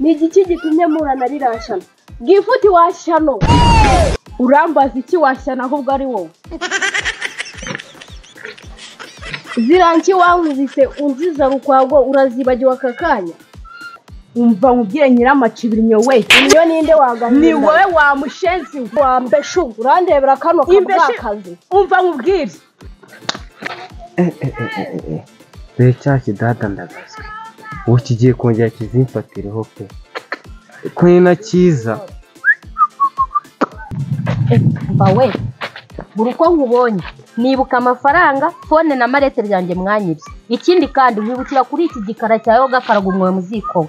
Ni igiki gitumye murana rirashana? Gifuti washyano. Urambaza iki washyana ahubwo ari wowe? Ziranki wankubise unziza Rukwago urazibagiwe aka kanya? Umva nkubwire nyiramacibirnyo we. Iyo ninde wagahinda? Ni wowe wa mushenzi wa mbeshu urandebera kano kabwakazi. Umva nkubwire. Dore cya kidada ndagazwe. Ubu kigiye kongera kizimfatireho pe. Ko ni na cyiza. Mba we, buri uko nkubonye nibuka amafaranga, fone na marete ryanjye mwanyibye. Ikindi kandi nkwibukira kuri iki gikara cyawe ugakaraga umwoyo mu ziko.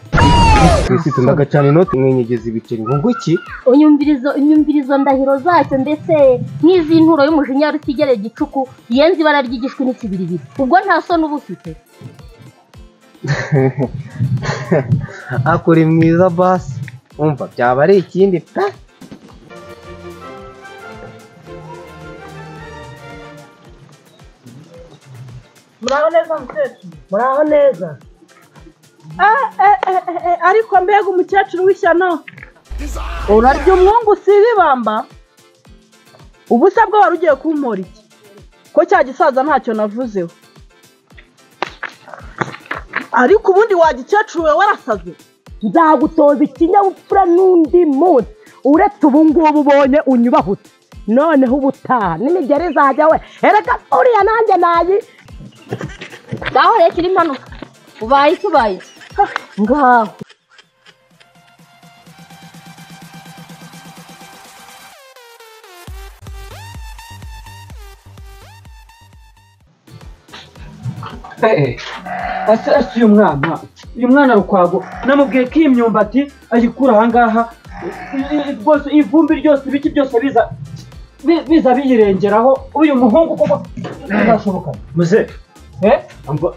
Twese ndagacana inoti mwenyegeza ibiceri ngo iki? Unyumvirizo ndahiro zacyo ndetse nk'iz'inturo y'umujinya rutigere gicuku yenze ibara ry'igishwi n'ikibiribiri. Ubwo nta soni uba ufite. Akuri mwiza basi. Umva byaba ari ikindi pe. Muraho neza mukecuru. Muraho neza. Ariko mbega umukecuru w'ishyano. Urarya umwungu si ibibamba. Ubusa bwo wari ugiye kumpora iki? Ko cya gisaza ntacyo navuzeho. Ariko ubundi wagikecuru we warasaze. Nzagutoza ikinyabupfura n'undi munsi. Uretse ubu ngubu ubonye unyubahutse. Noneho ubutaha n'imigeri izajya we. Erega uriya nanjye nayi. Ngaho reka iri mpanuka. Ubaye iki ubaye iki? Ngaho. Ase uyu mwana Rukwago namubwiye ko iyi myumbati ayikura aha ngaha rwose, ivumbi ryose ibiki byose biza biyirengeraho. Uyu muhungu koko ntazashoboka. Muze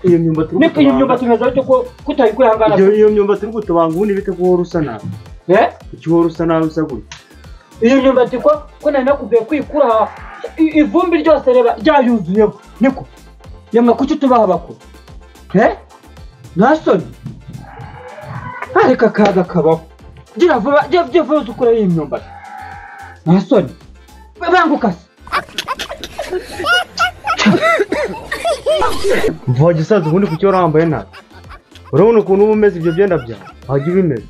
iyo myumbati niko iyo myumbati imeze ariko ko kutayikuye aha ngaha. Iyo myumbati uri gutobanga ubundi bite ko uhora usa nabi? Kuki uhora usa nabi usa gutya? Iyo myumbati ko nari nakubwiye kwikura aha, ivumbi ryose reba ryayuzuyeho. Niko yamwe kuki tubaha abakuru? Nta soni. Ariko akaga kabaho. Gira vuba, gira vuba ukure iyi myumbati. Nta soni. Banguka se. Mva gisaza ubundi kuki warambaye nabi? Urabona ukuntu uba umeze ibyo byenda byawe? Wajya ubimeze.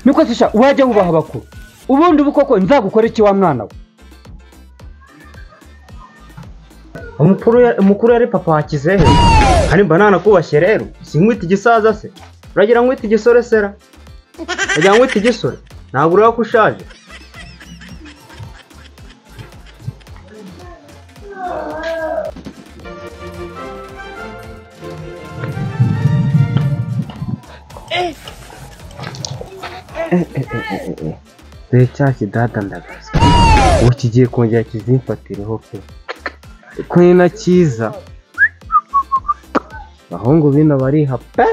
Niko sisha wajya wubaha abakuru. Ubundi ubu koko nzagukora iki wa mwana we? Umukuru yari papa wakizehe. Kandi mba nanakubashye rero. Sinkwita igisaza se. Uragira nkwita igisore sera? Uragira nkwita igisore? Ntabwo ureba ko ushaje. Dore cya kidada ndagazwe. Ubu kigiye kongera kizimfatireho pe. Ko ni na cyiza. Abahungu bino bariha pe.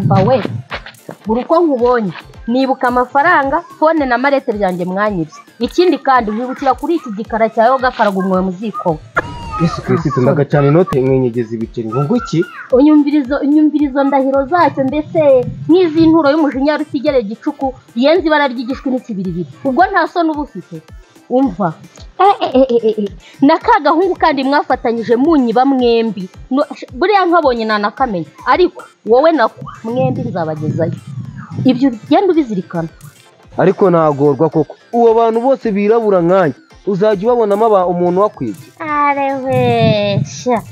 Mba we, buri uko nkubonye nibuka amafaranga, fone na marete ryanjye mwanyibye. Ikindi kandi nkwibukira kuri iki gikara cyawe ugakaraga umwoyo mu ziko. Yesu Kristo ndagacana inoti mwenyegeza ibiceri ngo iki? Unyumvirizo ndahiro zacyo ndetse nk'iz'inturo y'umujinya rutigere gicuku yenze ibara ry'igishwi n'ikibiribiri. Ubwo nta soni uba ufite. Umva. Na ka gahungu kandi mwafatanyije munyiba mwembi. Buriya nkabonye nanakamenya. Ariko wowe nako mwembi nzabagezayo. Ibyo ugenda ubizirikana. Ariko nagorwa koko. Uwo bantu bose birabura nkanjye uzajya ubabonamo umuntu wakwibye. Arewe sha.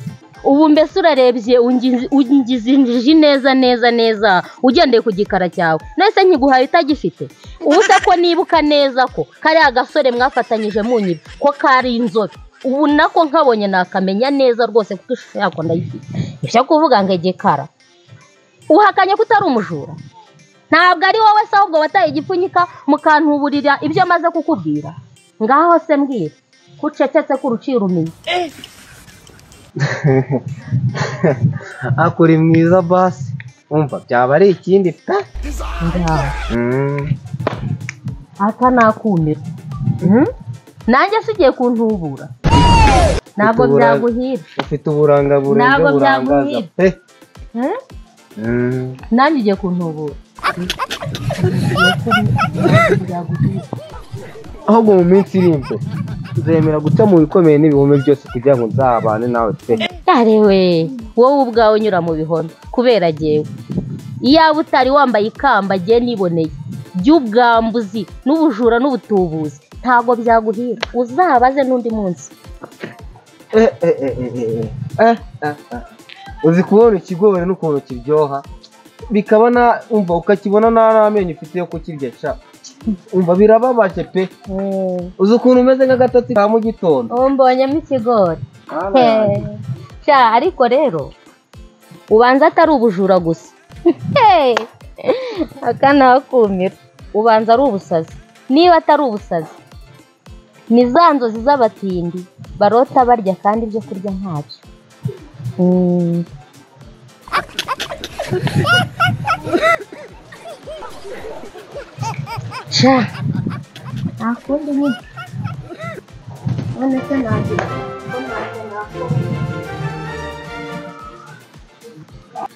Ubu mbese urarebye ungize injiji neza neza neza ugendeye ku gikara cyawe. Nese nkiguhaye utagifite. Ubu se ko nibuka neza ko kariya gasore mwafatanyije munyiba ko kari inzobe. Ubu nako nkabonye nakamenya neza rwose kuko ishusho yako ndayifite. Ibyo kuvuga ngo igikara. Uhakanye ko utari umujura. Ntabwo ari wowe se ahubwo wataye igipfunyika mukantuburira ibyo maze kukubwira. Ngaho se mbwira kucecetse ko uruciye urumenye. Akuri mwiza basi. Umva byaba ari ikindi pe. Aka nakumira. Nanjye sigiye kuntubura. Ntabwo byaguhira. Ufite uburanga burenze burangaza pe. Nanjye ugiye kuntubura. Ahubwo mu minsi iri imbere nzemera guca mu bikomeye n'ibihome byose kugira ngo nzabane nawe pe. Arewe wowe ubwawe unyura mu bihome kubera jyewe. Iyaba utari wambaye ikamba jye niboneye by'ubwambuzi n'ubujura n'ubutubuzi ntabwo byaguhira. Uzabaze n'undi munsi. Uzi kubona ikigori n'ukuntu kiryoha bikabona umva ukakibona n'amenyo ufite yo kukirya sha. Umva birababaje pe. Uzi ukuntu umeze nk'agatotsi ka mu gitondo. Umbonyemo ikigori. Sha ariko rero ubanza atari ubujura gusa. Aka nakumira. Ubanza ari ubusazi. Niba atari ubusazi ni za nzozi z'abatindi barota barya kandi ibyo kurya ntabyo. Sha nakundi nyine. None se nagira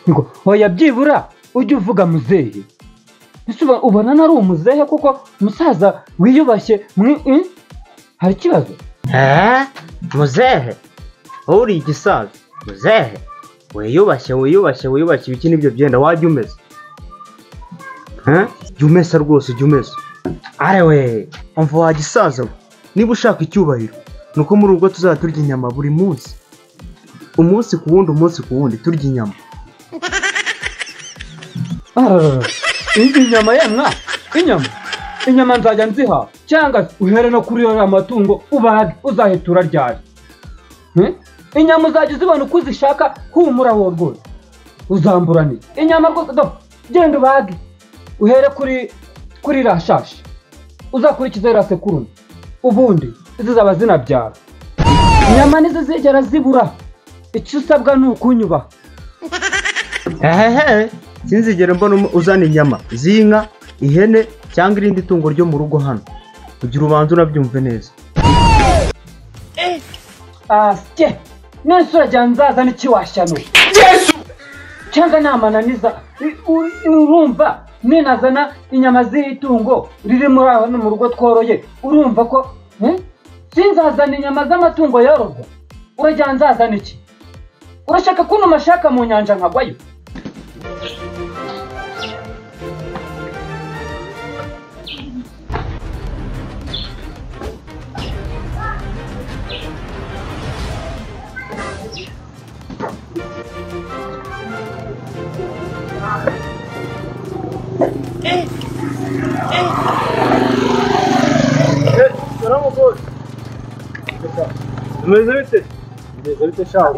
ngo oya byibura ujye uvuga muzehe. Ese ubona nari umuzehe kuko musaza wiyubashye hari ikibazo? Muzehe uri igisaza muzehe wiyubashye wiyubashye wiyubashye ibiki nibyo byenda wajya umeze. Jya umesa rwose jya umesa. Arewe umva wagisaza we niba ushaka icyubahiro nuko muri ubwo tuzajya turya inyama buri munsi. Umunsi ku wundi umunsi ku wundi turya inyama. Inyama yemwa inyama nzajya nziha cyangwa uhere no kuri ya matungo ubage uzahitura ryari. Inyama uzajya uzibona uko uzishaka humura wowe rwose uzamburaniye inyama rwose. Genda ubage uhere kuri rashashi uzakurikiza iriya sekurume ubundi zizaba zinabyara. Inyama nizo zigera zibura. Icyo usabwa ni ukunyubaha. Ehehe sinzigere mbona uzana inyama z'inka, ihene cyangwa irindi tungo ryo mu rugo hano. Kugira ubanze unabyumve neza. Asye none urajya nzazana iki washyano? Yesu! Cyangwa namananiza urumva ninazana inyama z'itungo riri muri aho mu rugo tworoye urumva ko sinzazana inyama z'amatungo yororwa. Urajya nzazana iki? Urashaka kuntuma shaka mu nyanja nkagwayo?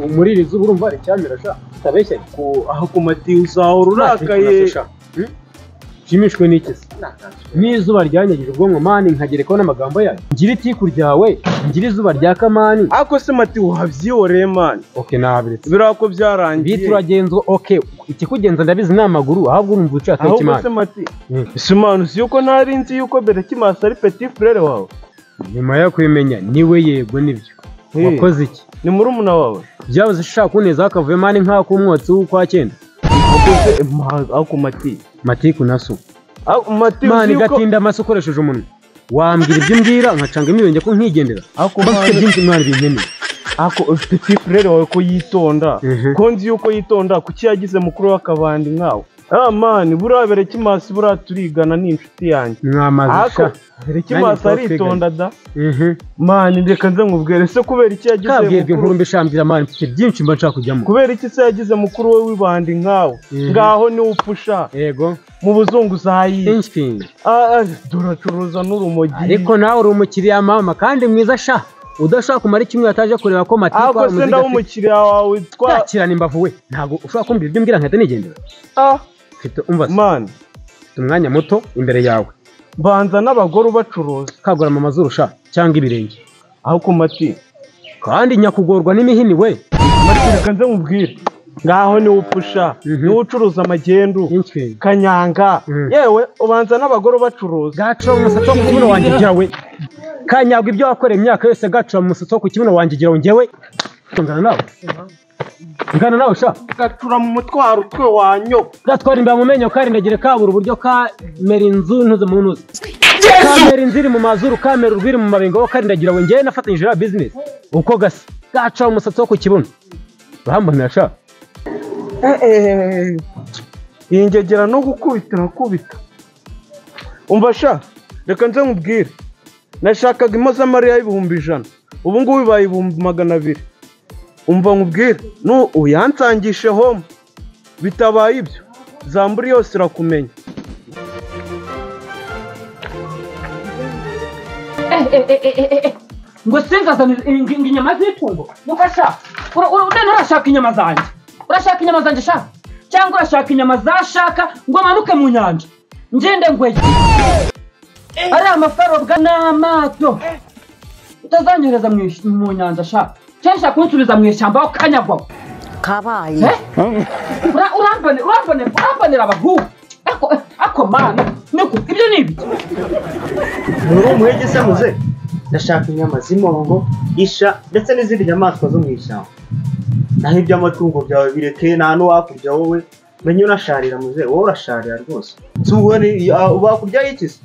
Umuriri izuba urumva ari cyamira sha utabeshya ko aho kumati uzahora urakaye. Nshimishwe n'iki se n'izuba ryanyagije ubwonko mani nkagerekaho n'amagambo yayo. Ngira itiku ryawe ngira izuba rya kamani. Ako se mati wabyiyoreye mani. Okay nabiretse biriya ko byarangiye bituragenzo. Okay ikikugenza ndabizi ni amaguru ahubwo urumva ushaka iki mani. Ahubwo se mati Simanu si yuko ntari nzi yuko Berekimasi ari petit frere wawe. Nyuma yo kubimenya niwe yego nibyo. Wakoze iki? Ni murumuna wawe. Byabuze ushaka kuneza akavuye mani nk'ako umwotsi w'ukwa cyenda. Wakoze ako mati. Mati kunaso. Mati mani gatinda amaso ukoresheje umunwa. Wambwira ibyo mbwira nkacanga imibenge ko nkigendera. Ako mfite byinshi mwana binkeneye. Ako petit frere wawe ko yitonda. Ko nzi yuko yitonda kuki yagize mukuru w'akabandi nkawe. Ah mani buriya Berekimasi buriya turigana ni inshuti yanjye. Mwamaze sha. Berekimasi aritonda da. Mani reka nze nkubwire se kubera iki yagize mukuru. Inkuru mbishambira mani mfite byinshi mba nshaka kujyamo. Kubera iki se yagize mukuru we w'ibandi nkawe. Ngaho ni upfusha. Yego. Mu buzunguzayi. Duracuruza n'urumogi. Ariko nawe uri umukiriya mama kandi mwiza sha. Udashaka kumara kimwe ataje kureba ko Mati kwa umuziga. Ako se umukiriya wawe twakirana imbavu we. Ntago ushobora kumbwira ibyo mbwira nkahita nigendera. Mfite umva man mfite umwanya muto imbere yawe. Banza n'abagore ubacuruza. Kagura mama zurusha cyangwa ibirenge. Aho ku Mati. Kandi nyakugorwa n'imihini we. Reka nze mubwire ngaho niwe upfusha niwe ucuruza amagendu kanyanga yewe ubanza n'abagore ubacuruza gaca umusatsi wo ku kibuno wanjye gira we kanyagwa ibyo wakoreye imyaka yose gaca umusatsi wo ku kibuno wanjye gira ngewe ngana nawe ngana nawe sha gacura mu mutwaro utwe wanyo gatwara imbeba mu menyo karindagire kabura uburyo kamera inzu ntuze mu ntuze kamera inzu iri mu mazuru kamera urwiri mu mabingo karindagira we ngewe nafatanyije na business uko gasa gaca umusatsi wo ku kibuno urambonera sha iyi ngegera no gukubita irakubita umva sha reka nze nkubwire nashakaga impozamarira y'100,000 ubu ngubu bibaye 200,000 umva nkubwire uyansangishe home bitabaye ibyo zamburi yose irakumenya ngo singazane inyama z'itungo nuko sha urashaka inyama zanjye urashaka inyama zanjye sha cyangwa urashaka inyama za shaka ngo manuke mu nyanja ngende ngweye ari amafarobwa n'amato utazanyereza mu nyanja sha cyangwa kunsubiza mu ishyamba aho kanyagwa kabaye urambonera abahungu ako mana niko ibyo ni ibiki muri umuhege se muze ndashaka inyama z'impongo isha ndetse n'izindi nyamaswa zo mu ishyamba naho iby'amatungo byawe bireke nta n'uwakurya wowe menye unasharira muze wowe urasharira rwose wakurya iki se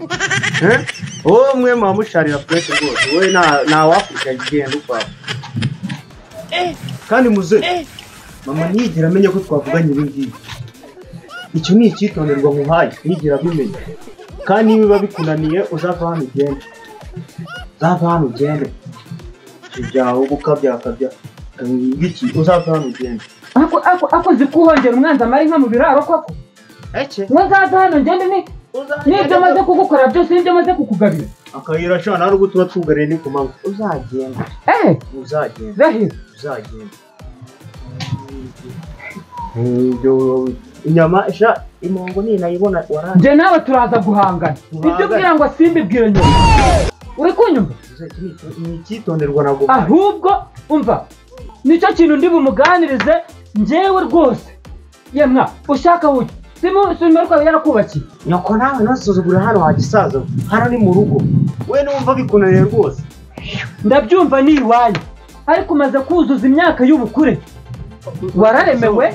wowe mwe muba musharira fureshi rwose wowe nta wakurya genda ukwawe kandi muze mama ntiyigera amenya ko twavuganye ibi ngibi icyo ni icyitonderwa nkuhaye ntiyigera abimenya kandi niba bikunaniye uzava hano ugende uzava hano ugende ibyawe ukabyakabya iki uzava hano ugende ako zikuhongera umwanzi amara inka mu biraro koko ngo nzaza hano ngende n'ibyo maze kugukora byose n'ibyo maze kukugabira akayira sha nta nubwo tuba twugariye ni ku manywa uzagenda uzagenda uzagenda inyama sha impongo ninayibona warangiye njye nawe turaza guhangana ibyo ubwira ngo simbibwire nyuma uri kunyumva ni icyitonderwa ntabwo ahubwo umva nicyo kintu ndi bumuganirize njyewe rwose yemwa ushaka wuye simuruka yarakubakiye nyoko nawe ntusuzugure hano wagisaza hano ni mu rugo we numva bikunaniye rwose ndabyumva ni iwanyu ariko umaze kuzuza imyaka y'ubukure wararemewe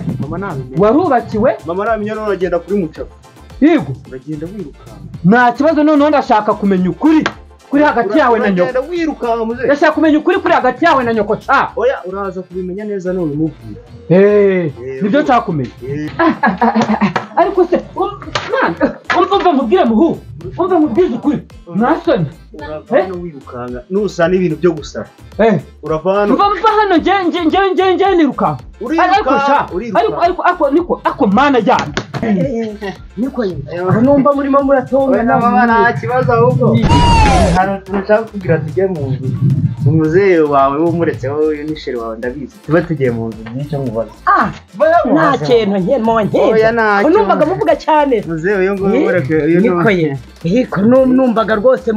warubakiwe mama namenye none uragenda kuri mucaka yego uragenda wirukanka nta kibazo noneho ndashaka kumenya ukuri kuri hagati yawe na nyoko wirukanka muze ndashaka kumenya ukuri kuri hagati yawe na nyoko ca oya uraza kubimenya neza none umubwira nibyo nshaka kumenya ariko se umva nkubwire muhu umva nkubwize ukuri ntasoni urava hano wirukanka nusa n'ibintu byo gusara urava hano mva hano nge nirukanka ariko sha ariko ako niko ako mana yanjye niko numva murimo muratongana mama nta kibazo ahubwo hari utuntu nshaka kugira tujye mu nzu umuzehe wawe wumuretse wowe n'isheri wawe ndabizi tuba tugiye mu nzu by'icyo mubaza nta kintu nkenda numvaga muvuga cyane muzehe uyu nguyu mureke uyu niko ye yiko numvaga rwose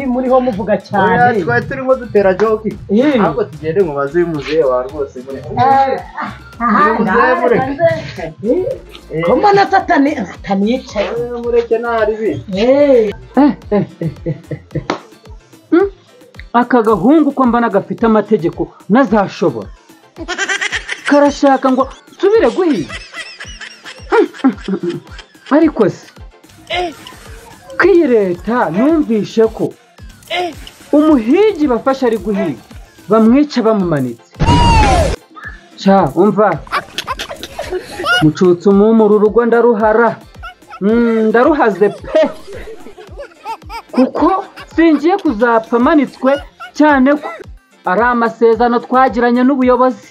muriho muvuga cyane twari turimo dutera joki ahubwo tugende mubaze uyu muzehe wawe rwose mureke ko mbona satani yicaye mureke ntari bi aka gahungu ko mbona gafite amategeko ntazashobora karashaka ngo nsubire guhiga ariko se ko iyi leta numvishe ko umuhigi bafashe ari guhiga bamwica bamumanitse ca umva mucutse umumuru urugo ndaruhara ndaruhaze pe kuko singiye kuzapfa manitswe cyane ko ari amasezerano twagiranye n'ubuyobozi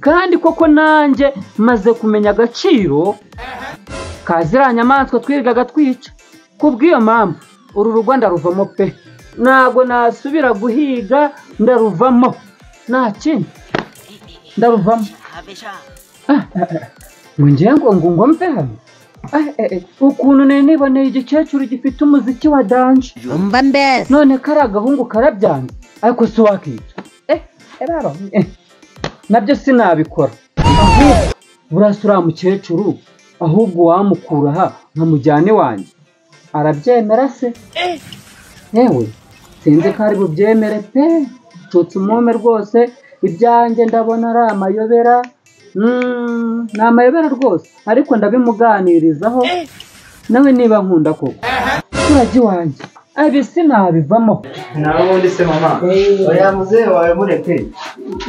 kandi koko nanjye maze kumenya agaciro ka ziriya nyamaswa twirirwaga twica kubw'iyo mpamvu uru rugo ndaruvamo pe ntabwo nasubira guhiga ndaruvamo nta kindi ndaruvamo ngo ngiye ngo mve hano ukuntu niboneye igikecuru gifite umuziki wa danje umva mbese none kari agahungu karabyanze ariko si wakica Ebaba nabyo sinabikora. Ahubwo burasa uriya mukecuru, ahubwo wamukura aha nkamujyane wanjye arabyemera se? Yewe sinzi ko ari bubyemere pe. Tutse umume rwose, ibyanjye ndabona ari amayobera. Ni amayobera rwose, ariko ndabimuganirizaho nawe niba nkunda koko turajya iwanjye, ibi sinabivamo. Nawe ubundi se mama, oya muzehe wawe mureke,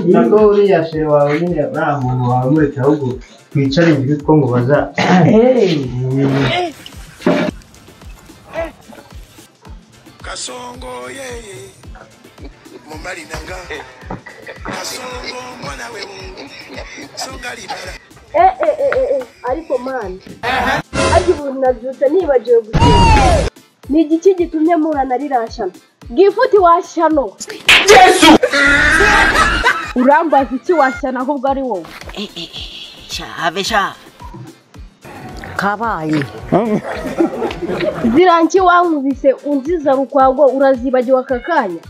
nabwo uriya shere wawe nyine uriya muntu wawe mureke, ahubwo twicare ngire utwo nkubaza. Kasongo yeye mobali nanga Kasongo mwana we songa libala. Ariko man ariko ubu nabyutse nibagiwe gusenga. Ni igiki gitumye murana rirashana bwifuti washyano? Yesu urambaza iki washyana ahubwo ari wowe? Have sha kabaye ziranki wankubise unziza Rukwago urazibagiwe aka kanya.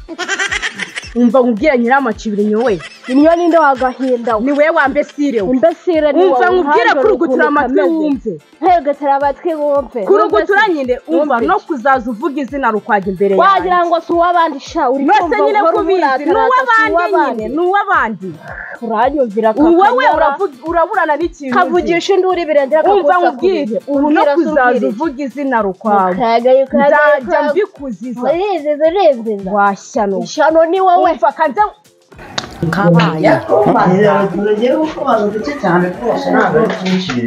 Umva nkubwire nyiramacibiri we, niyo ninde wagahinda? Ni wewe wambesire we. Imbesire ni wowe. Umva nkubwire kurugutura amatwi wumve. Hegatara amatwi wumve. Kurugutura nyine umva no kuzaza uvuga izina Rukwago imbere yawe. Wagira ngo si uw'abandi sha uri kumva nyine kubizi. Ni uw'abandi nyine, ni uw'abandi. Uranyumvira kaka. Wowe uraburana n'ikintu. Kavugisha induru ibirengera kagusa. Umva nkubwire ubu no kuzaza uvuga izina Rukwago. Nzajya mbikuziza. Washyano. Shyano ni wowe. Umva kanze kabaye tugiye gusobanura duke cyane rwose ntabwo ari byinshi.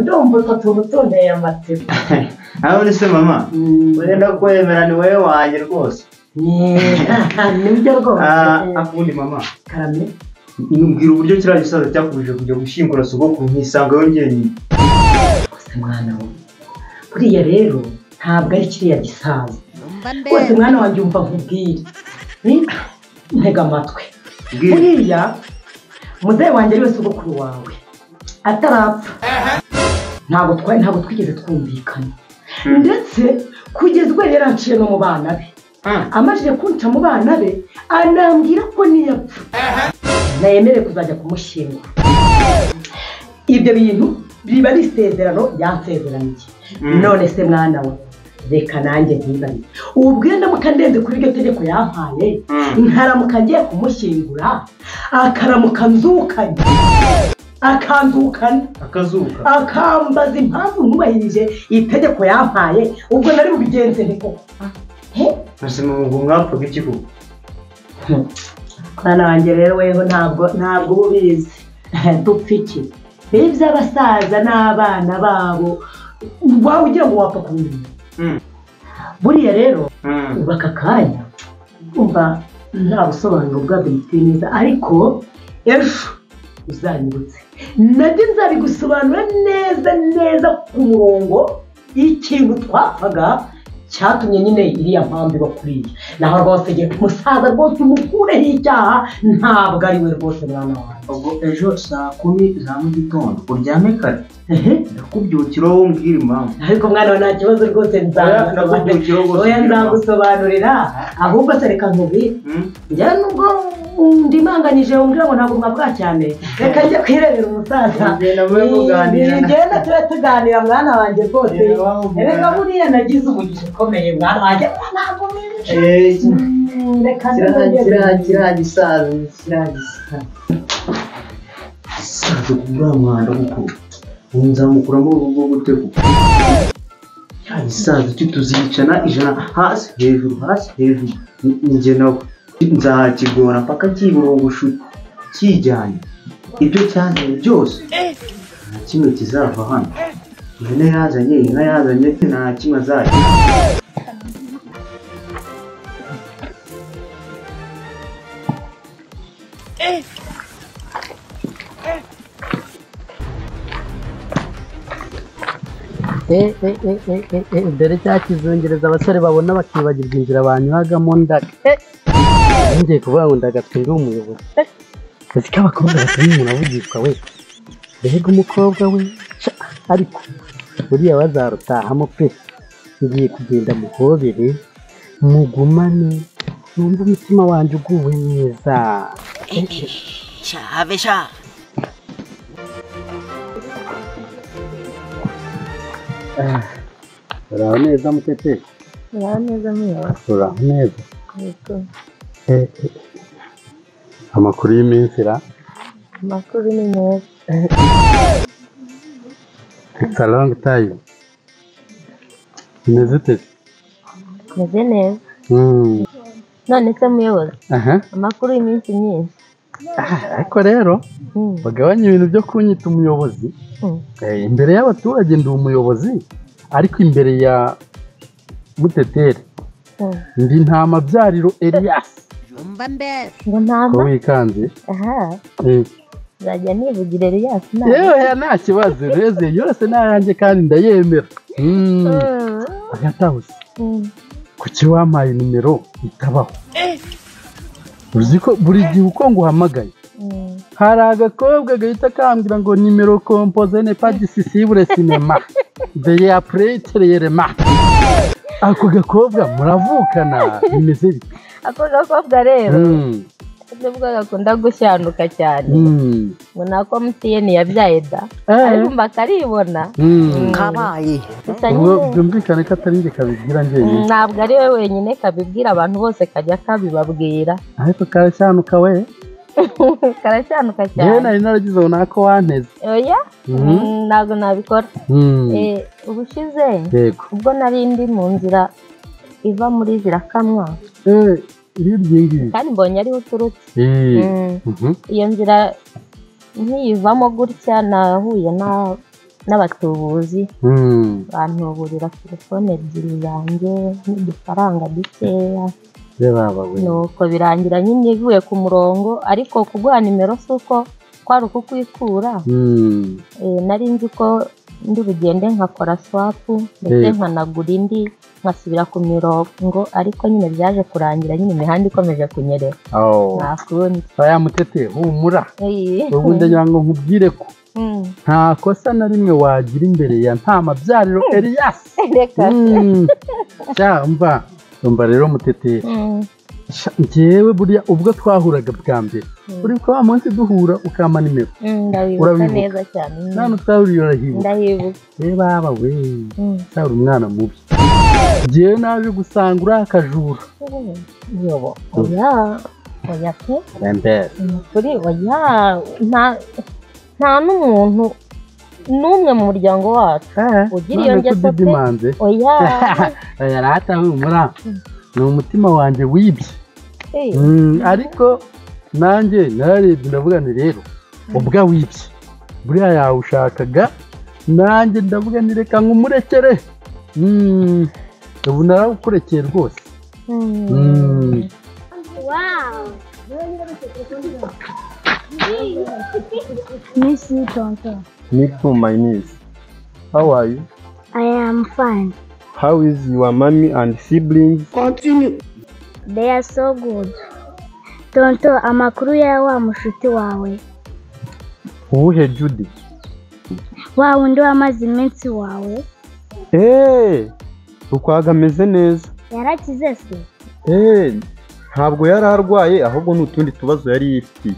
Ndumva utwo tuntu tunteye amatsiko. Nawe se mama, urenda kwemera ni wowe wanjye rwose. Nibyo rwose. Akundi mama, karame nubwira uburyo kiriya gisaza cyakubujije kujya gushyingura sogokuru nkisanga yongeye. Gusa mwana we, buriya rero ntabwo ari kiriya gisaza rwose. Mwana wanjye umva nkubwire, ntega amatwi. Buriya muzehe wanjye ari we sogokuru wawe atarapfa ntabwo twigeze twumvikana, ndetse kugeza ubwo yari yaranciye no mu bana be. Amajije kunca mu bana be anambwira ko niyapfa nayemerewe kuzajya kumushyingura. Ibyo bintu biba ari isezerano yansezeraniye. None se mwana we, reka nanjye ntibarize ubwo ndamuka ndenze kuri iryo tegeko yampaye, nkaramuka ngiye kumushyingura akaramuka nzukanye akanzukana akazuka akambaza impamvu ntubahirije itegeko yampaye, ubwo nari bubigenze nti koko. Ese ngo mwapfaga iki koko? Mwana wanjye rero weho ntabwo uba ubizi. Dupfa iki? Iby'abasaza n'abana babo waba ugira ngo wapfa kubimenya. Buriya rero ubu aka kanya umva nta busobanuro bwabyo bifite neza, ariko ejo uzanyibutse nabyo nzabigusobanura neza neza ku murongo ikintu twapfaga cyatumye nyine iriya mpamvu iba kuriya. Naho rwose musaza rwose umukureho icyaha ntabwo ari we rwose mwana wanjye. Ubwo ejo saa 10 za mu gitondo uryame kare ndakubyukira wowe umbwira impamvu. Ariko mwana we nta kibazo rwose nzagusobanurira, ahubwo se reka nkubwire njye nubwo ndimanganyije umbwira ngo ntabwo mwavuga cyane, reka njye kwirebera umusaza ngenda tube tuganira mwana wanjye rwose. Reka buriya nagize umugisha ukomeye mwana wanjye, ntabwo reka kiriya gisaza gisaza uriya mwanda kuko nzamukuramo urugo gute kuko kiriya gisaza tuzicana ijana hasi hejuru hasi hejuru, njye nawe nzakigora mpaka kiburungushu kijyanye ibyo cyazanye byose, nta kimwe kizava hano. Ihene yazanye, inka yazanye, nta kimwe azajya. Dore cya kizungereza abasore babona bakibagirwa inzira banyuragamo ndaga. Ngiye kuvuga ngo ndagatwe ndi umuyobozi. Kazi k'abakobwa batari umuntu avugishwa we. Mbega umukobwa we, ariko buriya bazarutahamo pe. Ngiye kugenda muhobere mugumane Numva umutima wanjye uguwe neza. Shave sha. Uraho neza mutete? Uraho neza muyobozi. Uraho neza. Yego. Amakuru y'iminsi ra? Amakuru ni meza. It's a long time. Umeze ute? Meze neza. None se muyobozi? Amakuru y'iminsi myinshi. Ariko rero bagabanya ibintu byo kunyita umuyobozi. Imbere y'abaturage ndi umuyobozi, ariko imbere ya Muteteri ndi nta mabyariro Elias. Ngo ntama? Ko wikanze? Nzajya nivugira Elias. Yewe nta kibazo, reze yose nayanjye kandi ndayemera. Agatahuse. Kuki wampaye nimero itabaho? Uzi ko buri gihe uko nguhamagaye hari agakobwa gahita kambwira ngo nimero composé n'est pas accessible cinéma de après. Ako gakobwa muravukana bimeze bite? Ako gakobwa rero nubwo gakunda gushyanuka cyane, ngo nako MTN yabyaye da, ariko mba karibona. Kabaye. Ubwo byumvikane ko atari njye kabibwira njyenyine. Ntabwo ari we wenyine kabibwira, abantu bose kajya kabibabwira. Ariko karashyanuka we. Karashyanuka cyane. Yewe nari naragize ngo nako wanteze. Oya, ntabwo nabikora. Ubushize ubwo nari ndi mu nzira iva muri Zirakamwa. Kandi mbonye ariho uturutse. Iyo nzira nkiyivamo gutya nahuye n'abatubuzi bantuburira telefone ebyiri zanjye n'udufaranga dukeya. Nuko birangira nyine ivuye ku murongo, ariko kuguha nimero si uko kwari ukukwikura. Nari nzi ko ndi bugende nkakora swapu ndetse nkanagura indi nkasubira ku mirongo, ariko nyine byaje kurangira nyine imihanda ikomeje kunyerera. Nta kundi. Oya Mutete, humura. Ubu ndagira ngo nkubwire ko nta kosa na rimwe wagira imbere ya nta mabyariro Elias. Reka. Umva, umva rero Mutete. Njyewe buriya ubwo twahuraga bwa mbere, uri ko wa munsi duhura ukampa nimero. Ndabibuka neza cyane. None twahuriye urahibuka. Ndahibuka. Baba we, cyari umwana mubi. Njyewe naje gusanga uri akajura. Yobo, oya, oya pe. Kuri oya, nta n'umuntu n'umwe mu muryango wacu ugira iyo ngeso pe. Oya. Oya rata humura. Ni umutima wanjye wibye. Ariko nanjye nararebye ndavuga nti rero ubwa wibye buriya yawushakaga, nanjye ndavuga nti reka nkumurekere. Ubu narawukurekeye rwose. Miss you, Tonto. Me too, my niece. How are you? I am fine. How is your mommy and siblings? Continue. They are so good. Tonto, amakuru ya wa mushuti wawe. Uwuhe Judy? Wa wundi wamaze iminsi wawe. Rukwaga ameze neza. Yarakize se? Ntabwo yari arwaye, ahubwo n'utundi tubazo yari yifitiye.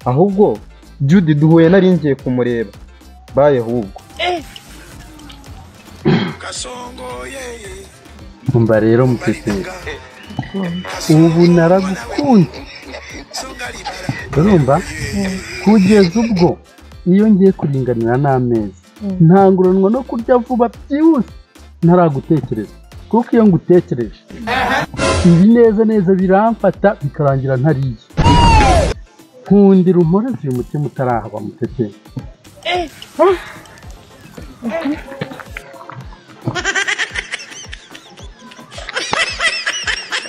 Ahubwo Judy duhuye nari ngiye kumureba. Baye ahubwo. Umva rero Mutete, ubu naragukunze. Urumva? Kugeza ubwo iyo ngiye kuringanira n'ameza ntanguranwa no kurya vuba byihuse ntaragutekereza, kuko iyo ngutekereje ibi neza neza biramfata bikarangira ntariye. Nkundira umporeze uyu mutima utarahaba Mutete.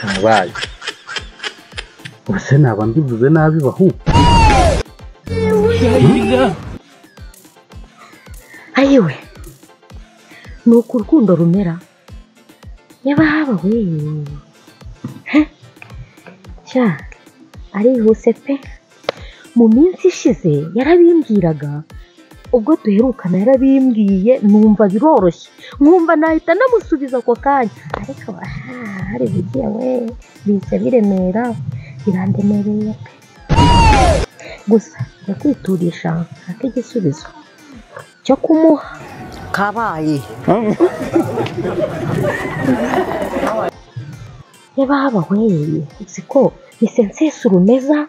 Kabaye. Ubuse naba mbivuze nabi bahu. Ayiwe, nuko urukundo rumera. Yababa we. Cya, arihuse pe. Mu minsi ishize yarabimbwiraga Ubwo duherukana yarabimbwiye numva biroroshye, nkumva nahita namusubiza ako kanya, ariko hari bugiye we bise biremera, birandemereye pe. Gusa njya kwiturisha nshake igisubizo cyo kumuha. Kabaye. Yababa we, siko nsesa urumeza,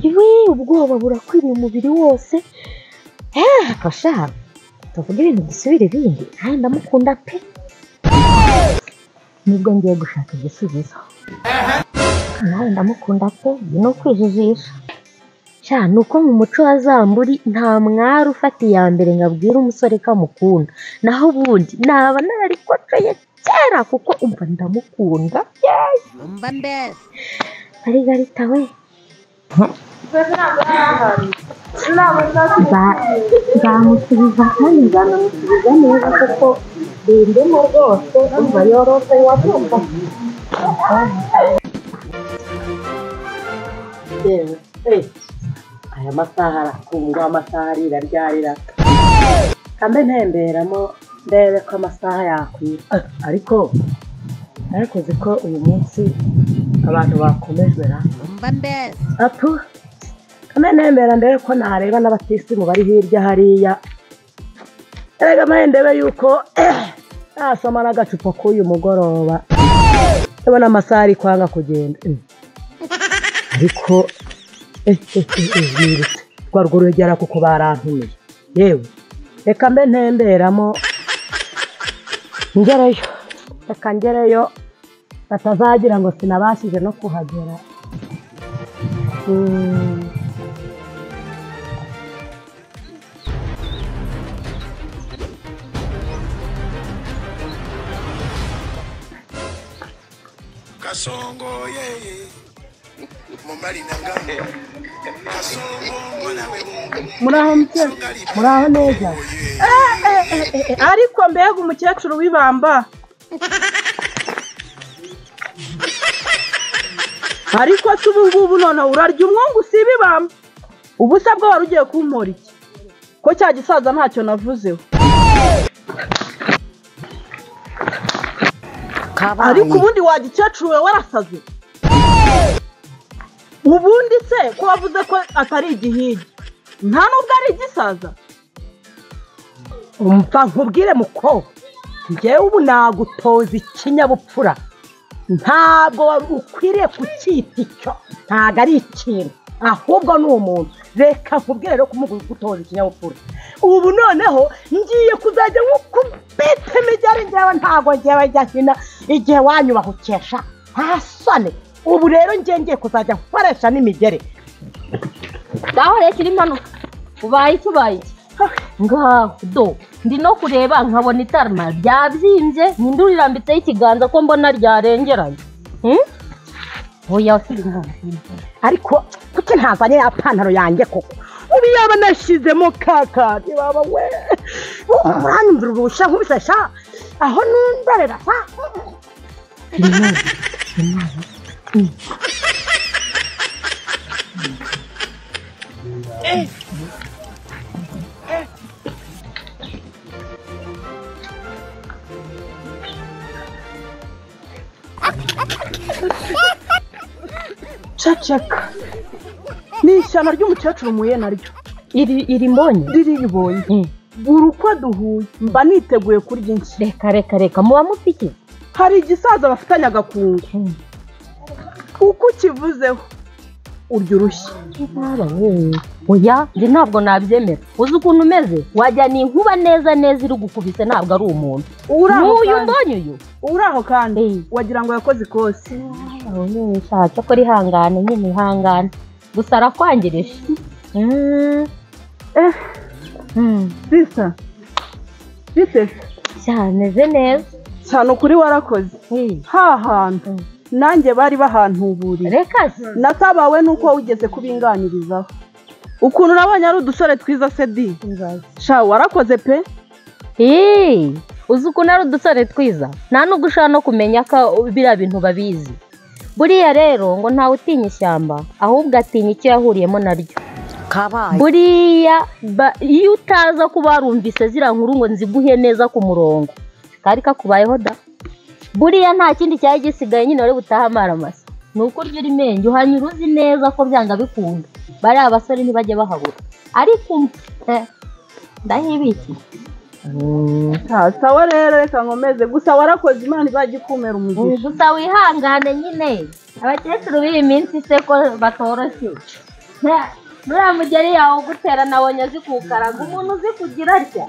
iwe ubwoba burakwiriye umubiri wose. Kasha tuvuge ibintu dusubire ibindi, kandi ndamukunda pe. Nibwo ngiye gushaka igisubizo. Nawe ndamukunda pe, no kwijijisha. Sha nuko mu muco wa Zamburi nta mwari ufata iya mbere ngo abwire umusore ko amukunda. Naho ubundi naba nararikocoye kera kuko umva ndamukunda. Umva mbese. Marigarita we. Nzamusubiza kandi nzanamusubiza neza kuko bindimo rwose, umva yorose wabyumva. Yewe, aya masaha arakundwa, amasaha arira ryarira. Kambe ntemberamo ndebe ko amasaha yakwira. Ariko narakoze ko uyu munsi abantu bakomejwe ra. Umva mbese. Apu. Kambe ntembera ndebe ko nareba n'abatisimu bari hirya hariya. Erega mbe ndebe yuko nasoma n'agacupa k'uyu mugoroba. Ndabona amasaha ari kwanga kugenda. Ariko nirutse rwa rwo rugera kuko barantumiye. Yewe reka mbe ntemberamo ngereyo, reka ngereyo batazagira ngo sinabashije no kuhagera. Kasongo yeye mobali nanga Kasongo mwana we muraho mukecuru, muraho neza. Ariko mbega umukecuru w'ibamba. Ariko se ubu ngubu none urarya umwungu usiba ibamba. Ubusa bwo wari ugiye kumpora iki? Ko cya gisaza ntacyo navuzeho. Ariko ubundi wagikecuru we warasaze. Ubundi se ko wavuze ko atari igihigi, nta nubwo ari igisaza. Umva nkubwire muko, njyewe ubu nagutoza ikinyabupfura. Ntabwo ukwiriye kucyita icyo, ntabwo ari ikintu, ahubwo ni umuntu. Reka nkubwire rero kumugutoza ikinyabupfura. Ubu noneho ngiye kuzajya nkukubita imigeri, njyewe ntabwo njyewe njya nkina igihe wanyubahukesha nta soni. Ubu rero ngiye kuzajya nkoresha n'imigeri. Ngaho rero kiri impanuka, ubaye iki ubaye iki? Ngaho do ndi no kureba nkabona itarama ryabyimbye, ninde urirambitseho ikiganza ko mbona ryarengeranye? Oya ariko kuki ntazanye ya pantaro yanjye koko? Ubu yaba nashyizemo kaka baba we uranyumvira urusha nkubise sha aho numbarera sa. Ceceka. Ni ishyano ry'umukecuru muye naryo. Iri mbonye? Riribonye. Buri uko duhuye mba niteguye kurya inshyi. Reka reka reka muba mufite. Hari igisaza bafitanye agakungu. Uko ukivuzeho urya urushyi. Oya njye ntabwo nabyemera. Uzi ukuntu umeze? Wajyana inkuba neza neza iri gukubise, ntabwo ari umuntu. N'uyu mbonye uyu. Uri aho kandi wagira ngo yakoze ikosi. Cyakora ihangane nyine ihangane. Gusa arakwangirije. Sisa. Bite? Cyameze neza. Cyane ukuri warakoze. Ha hantu nanjye bari bahantuburiye. Reka natabawe nuko wigeze kubinganirizaho. Ukuntu nabonye ari udusore twiza se di. Sha warakoze pe. Uzi ukuntu ari udusore twiza, nta nubwo ushobora no kumenya ko biriya bintu babizi. Buriya rero ngo ntawe utinya ishyamba, ahubwo atinya icyo yahuriyemo naryo. Kabaye. Buriya iyo utaza kuba warumvise ziriya nkuru ngo nziguhe neza ku murongo, kari kakubayeho da. Buriya nta kindi cyari gisigaye nyine wari butahe amaramasa. Ni uko urya uri menge, uhanyura uzi neza ko byanga bikunda. Bariya basore ntibajya bahabura. Ariko ndahibikiye. Sawa rero reka nkomeze, gusa warakoze, Imana izajya ikumera umugisha. Gusa wihangane nyine, abakecuru b'iyi minsi se ko batoroshye. Nuriya mugeri yawe ugutera nabonye azi kuwukaraga, umuntu uzi kugira atya.